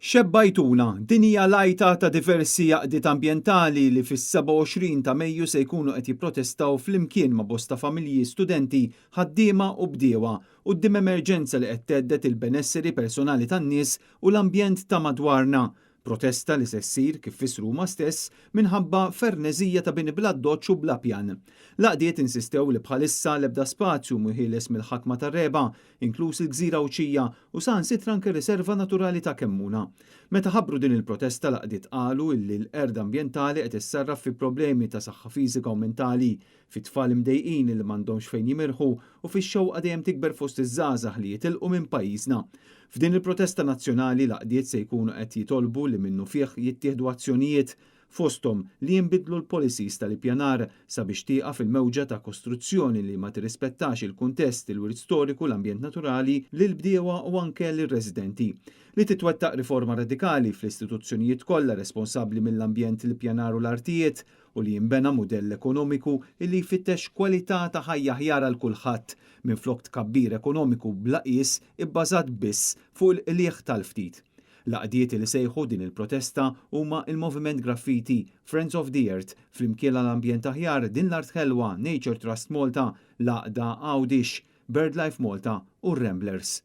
Xebbajtuna, din hija l-għajta ta' diversi għaqdiet ambjentali li fis-27 ta' Mejju se jkunu qed jipprotestaw flimkien ma' bosta familji, studenti, ħaddiema u bdiewa quddiem emerġenza li qed thedded il-benesseri personali tan-nies u l-ambjent ta' madwarna. Protesta li se ssir, kif fissru huma stess, minħabba ferneżija ta' bini bl-addoċċ u bla pjan. L-għaqdiet insistew li bħalissa l-ebda spazju mhu ħieles mill-ħakma tar-regħba, inkluż il-gżira Għawdxija u saħansitra anke r-riserva naturali ta' Kemmuna. Meta ħabbru din il-protesta l-għaqdiet qalu illi l-qerda ambjentali qed issarraf fi problemi ta' saħħa fiżika u mentali, fi tfal imdejqin li m'għandhomx fejn jimirħu u fix-xewqa dejjem tikber fost iż-żgħażagħ li jitilqu minn pajjiżna. F'din il-protesta nazzjonali l-għaqdiet se jkunu qed jitolbu li minnufih jittieħdu azzjonijiet fosthom li jinbidlu l-policies tal-ippjanar sabiex tieqaf il-mewġa ta' kostruzzjoni li ma tirrispettax il-kuntest, il-wirt storiku, l-ambjent naturali, lill-bdiewa u anke lir-residenti. Li titwettaq riforma radikali fl-istituzzjonijiet kollha responsabbli mill-ambjent, l-ippjanar u l-artijiet u li jinbena mudell ekonomiku li jfittex kwalità ta' ħajja aħjar għal kulħadd minflok tkabbir ekonomiku bla qies ibbażat biss fuq il-qligħ tal-ftit. L-għaqdiet li sejħu din il-protesta huma il-Moviment Graffiti, Friends of the Earth, Flimkien għal Ambjent Aħjar, Din l-Art Ħelwa, Nature Trust Malta, l-Għaqda Għawdix, BirdLife Malta u Ramblers.